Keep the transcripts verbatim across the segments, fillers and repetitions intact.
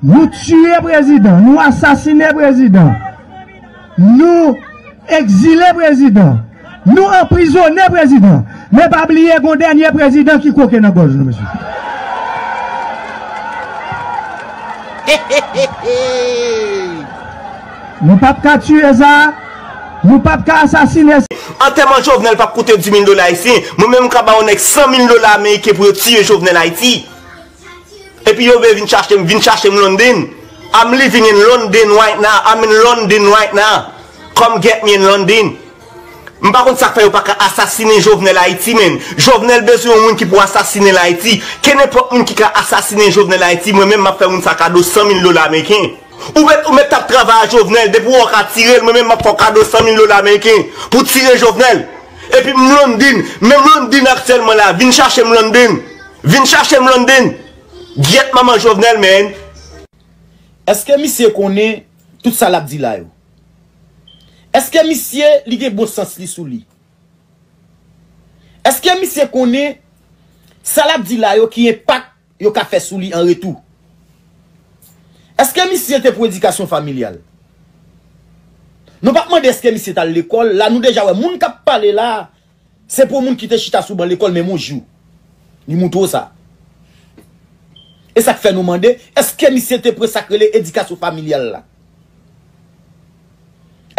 Nou tiye prezidan, nou asasinen prezidan, nou egzile prezidan, nou anprizone prezidan. Men pa bliye gon dènye prezidan ki kwoke nan gòj nou, mesye. Nou p ap ka tiye sa, nou p ap ka asasinen sa. Antèman Jovenel p ap koute dis mil dola ayisyen. Mwen menm m ka ba yon nèg san mil dola ameriken pou yo tiye Jovenel Ayiti. Epi yo vle vin chache m, vin chache m London. I'm living in London right now. I'm in London right now. Come get me in London. M pa konn sa k fè yo pa ka asasinen Jovenel Ayiti, men. Jovenel bezwen yon moun ki pou asasinen l Ayiti. Kenenpòt moun ki ka asasinen Jovenel Ayiti, mwen menm m ap fè moun sa kado san mil dola ameriken. Ou mèt, ou mèt t ap travay a Jovenel, depi w wè w ka tire l, mwen menm m ap fè w kado san mil dola ameriken pou tire Jovenel. Epi m London, menm London aktyèlman la, vin chache m London. Vin chache m London. Gyèt manman Jovenel, man. Èske misye konnen tout sa l ap di la yo? Èske misye li gen bon sans li sou li? Èske misye konnen sa l ap di la yo ki enpak yo ka fè sou li an retou? Èske misye te pou edikasyon familyal? Nou p ap mande èske misye t al lekòl, la nou deja wè moun k ap pale la, se pou moun ki te chita sou ban lekòl menm yon jou. Li moutre w sa. E sa k fè nou mande, èske misye te pran sa k rele edikasyon familyal la?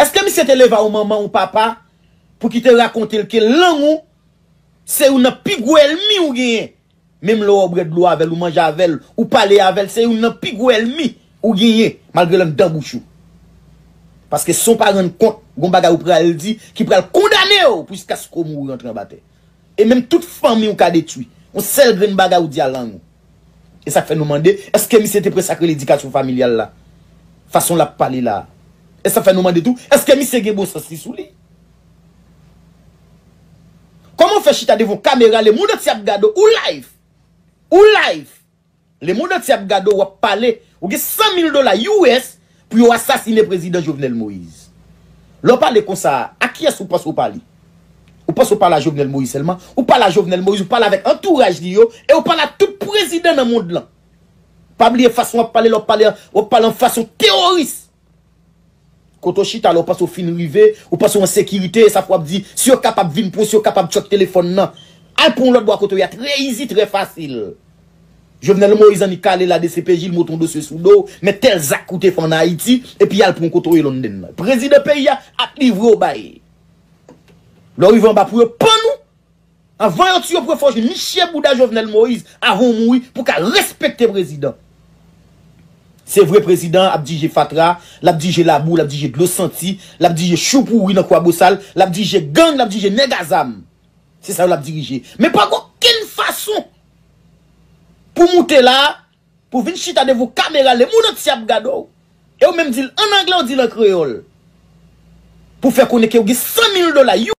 Èske misye te leve a yon manman, yon papa, pou ki te rakonte l ke lang ou se youn nan pi gwo ènmi ou genyen? Menm lè w bwè dlo avè l, ou manje avè l, ou pale avè l, se youn nan pi gwo ènmi ou genyen, malgre l anndan bouch ou. Paske san w pa rann kont, gon bagay ou pral di ki pral kondane w jiskaske w mouri rantre anba tè. E menm tout fanmi w ka detwi. Yon sèl grenn bagay ou di a lang ou. E sa k fè nou mande, èske misye te pran sa k rele edikasyon familyal la? Fason l ap pale la. E sa k fè nou mande tou, èske misye gen bon sans li sou li? Kòman w fè chita devan yon kamera, le monde entier ap gade w, ou live? Ou live? Le monde entier ap gade w, w ap pale, ou gen san mil dola U S pou yo asasinen prezidan Jovenel Moïse. Lè w pale konsa, a kiyès ou panse w pale? Ou panse w pale a Jovenel Moïse sèlman? Ou pale a Jovenel Moïse, ou pale avèk antouraj li yo, e ou pale a tout prezidan nan mond lan. Pa bliye fason w ap pale la, w ap pale, w ap pale an fason teworis. Kote w chita la, w panse w fin rive, w panse w an sekirite, e sa fè w ap di, si yo kapab vin pran w, si yo kapab tchòk telefòn nan, al pran w lòt bò kote w ye a, trè izi, trè fasil. Jovenel Moïse annik ale la D C P J, l monte yon dosye sou do w, men tèl zak ou te fè ann Ayiti, epi y al pran w kote w ye London nan. Prezidan peyi a ap livre w bay. Lè w rive anba pou yo pann ou, anvan yo tiye w pou yo fè w niche bouda Jovenel Moïse, avan w mouri, pou w ka respekte prezidan. Se vre prezidan an ap dirije fatra, l ap dirije labou, l ap dirije dlo santi, l ap dirije chou pouri nan Kwabosal, l ap dirije gang, l ap dirije nèg a zam. Se sa yo l ap dirije. Men pa gen okenn fason pou moute la, pou vin chita devan yon kamera, le monde entier ap gade w. E w menm di l ann anglè, w di l an kreyòl. Pou fè konnen ke w gen san mil dola, you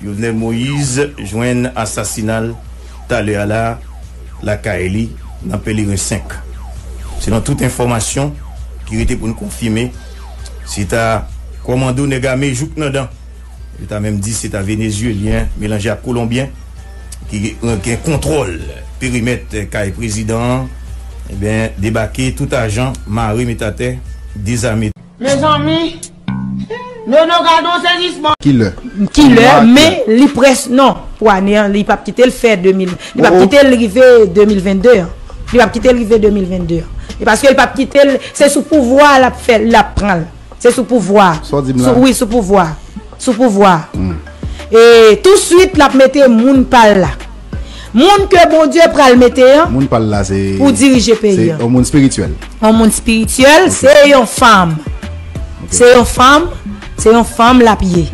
Jovenel Moïse jwenn asasina l talè a la lakay li nan Pèleren senk. Selon tout enfòmasyon ki rete pou n konfime, se ta kòmando nèg ame jouk nan dan. Yo ta menm di se ta Venezyelyen melanje ak Kolonbyen ki gen kontwòl perimèt kay prezidan an, ebyen, debake tout ajan, mare, met atè, dezame. Mezanmi, Nono, gade yon sezisman. Kilè? Kilè, men li près, non, pou ane an, li p ap kite l fè de mil, li p ap kite l rive de mil vennde an. Li p ap kite l rive de mil vennde an. E paske li p ap kite l, se sou pouvwa l ap fè, l ap pran l. Se sou pouvwa. Sa w di m la? Wi, sou pouvwa. Sou pouvwa. E touswit, l ap mete moun pa l la. Moun ke Bondye pral mete an Moun pa l la se pou dirije peyi se an. Yon moun espirityèl. Yon moun espirityèl, Ok. Se yon fanm. Ok. Se yon fanm, se yon fanm l ap ye.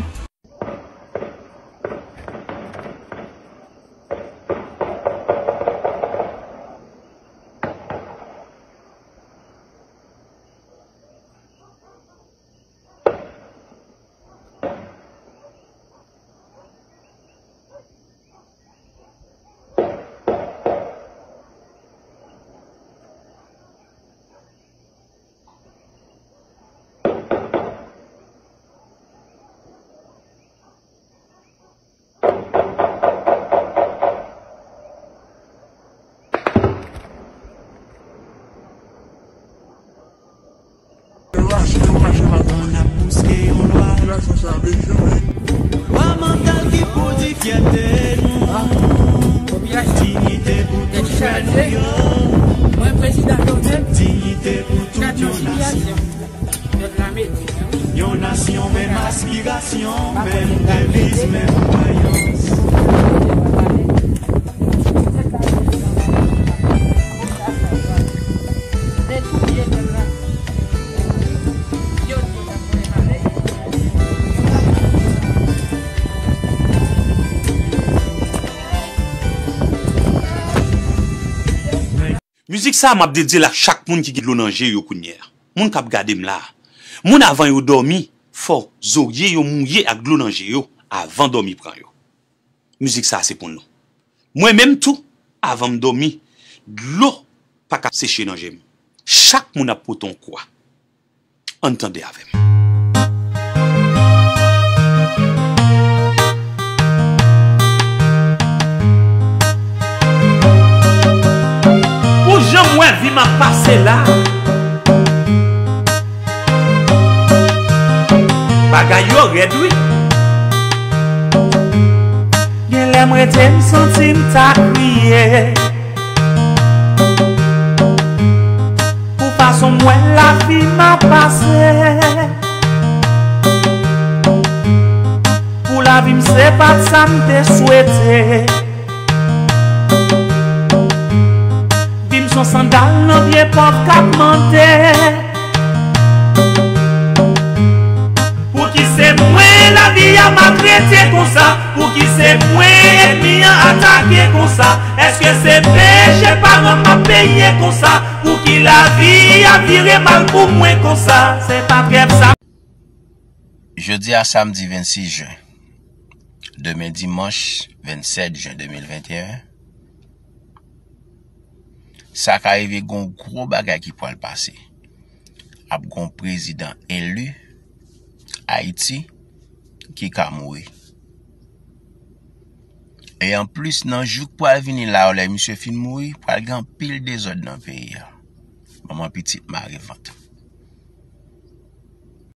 Lwa mantal ki pwodui fyète nou. Diyite pou tout frè nou yo. Diyite pou tout yon nasyon. Yon nasyon, menm aspirasyon, menm deviz, menm kwayans. Mizik sa a, m ap dedye l ak chak moun ki gen dlo nan je yo kounye a. Moun k ap gade m la a. Moun, avan yo dòmi, fò zorye yo mouye ak dlo nan je yo avan dòmi pran yo. Mizik sa a se pou nou. Mwen menm tou, avan m dòmi, dlo pa ka seche nan je m. Chak moun ap pote yon kwa. Ann tande avè m. Pou jan m wè vi m ap pase la, bagay yo rèd wi. Gen lè m rete m santi m ta kriye. Pou fason m wè lavi m ap pase. Pou lavi m se pa t sa m te swete. Vi m s on sandal nan pye pòv k ap mande. Pouki se mwen lavi a maltrete konsa? Pouki se mwen ènmi an atake konsa? Èske se peche paran m ap peye konsa? Pouki lavi a vire mal pou mwen konsa? Se pa trèv sa. Jodi a samdi vennsis jen de mil, dimanch vennsèt jen de mil venteyen, sa ka rive gon gwo bagay ki pral pase. Ap gon prezidan eli Ayiti ki ka mouri. E anplis, nan jou k pral vini la yo, lè misye fin mouri, pral gen anpil dezòd nan peyi a. Manman pitit mare vant.